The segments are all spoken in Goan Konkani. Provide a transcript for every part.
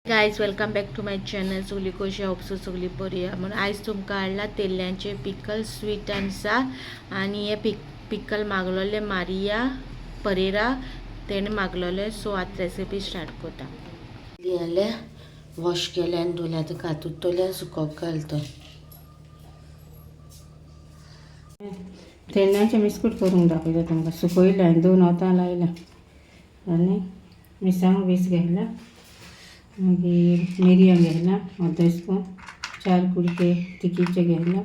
Guys welcome back to my channel. सगळी कशी होपसो सगळी बरी आहा म्हणून आयज तुमकां हाडला तेल्ल्यांचे पिकल स्वीट आनी सार. आनी हे पिकल मागलोले मारिया परेरा तेणें मागलोले. सो आतां रेसिपी स्टार्ट करता. जाल्यार वॉश केले आनी धुले, आतां कातूंतले सुकोवंक घालता. तेन्नाचें बिस्कूट करूंक दाखयता तुमकां. सुकयलें हांवें, 2 वतां लायलां आनी मिरसांगो 20 घेतला, मागीर मिरयां घेतला अर्दो स्पून, 4 कुडके तिखीचे घेतला,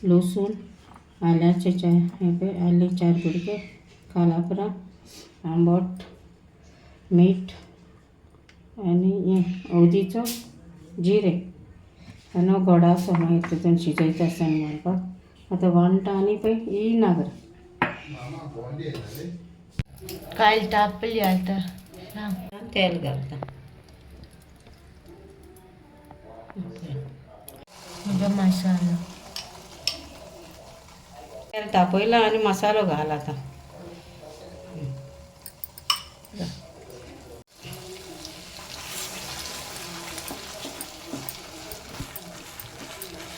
लसूण आल्याचे 4, आलें 4 कुडके, कालापरां, आंबट मीठ आनी हें हळदीचो जिरें आनी गोडाचो मागीर तितून शिजयता आसतना घालपाक. आतां वांट्टा आनी पळय ही नागर कायल तापली घालता. तेल घालता. म्हजो मसालो तेल तापयला आनी मसालो घाल आतां.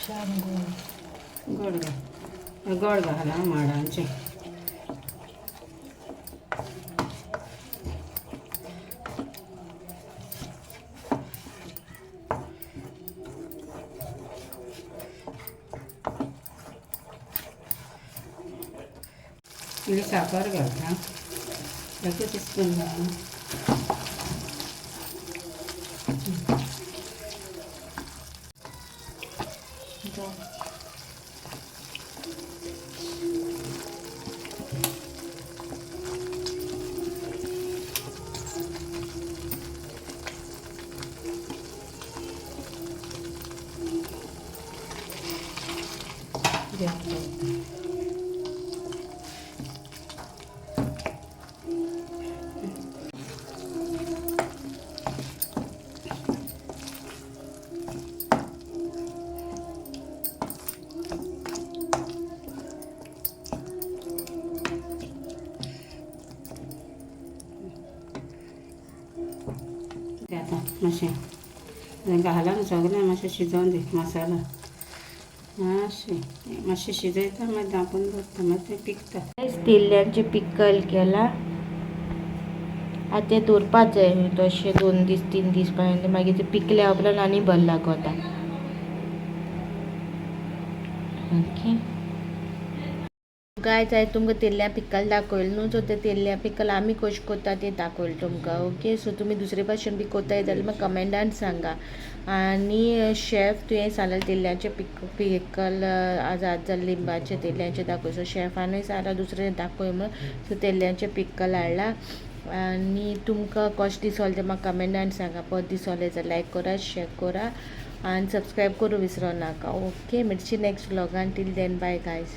गोड गोड घाल, गोड घाला माडांचें. इल्ली साकर घालता, एकच स्पून घाल. आतां मातशें घालून सगळें मातशें शिजोवन दी मसालो मातशें मातशें शिजयता, मागीर धांपून दवरता, मागीर तें पिकता. तेल्ल्यांचें पिकल केलां आतां तें दवरपाक जाय तशें 2 दीस 3 दीस पर्यंत. मागीर तें पिकल्या उपरांत आनी बरें लागता. ओके गायज, आयज तुमकां तेल्ल्या पिकल दाखयलें न्हू, सो तें तेल्ल्या पिकल आमी कशें करता तें दाखयलें तुमकां. ओके, सो तुमी दुसरे भाशेन बी करताय जाल्यार म्हाका कमेंटान सांगा. आनी शेफ तुवें सांगलें तेल्ल्याचें पिकल आज आज जाल्यार लिंबाचें तेल्ल्याचें दाखय. सो शेफानूय सांगलां दुसरें दाखय म्हूण. सो तेल्ल्याचें पिकल हाडलां आनी तुमकां कशें दिसलें तें म्हाका कमेंटान सांगा. परत दिसलें जाल्यार लायक करा, शेयर करा आनी सबस्क्रायब करूं विसरो नाका. ओके, मेळची next व्लॉगान. Till then bye guys.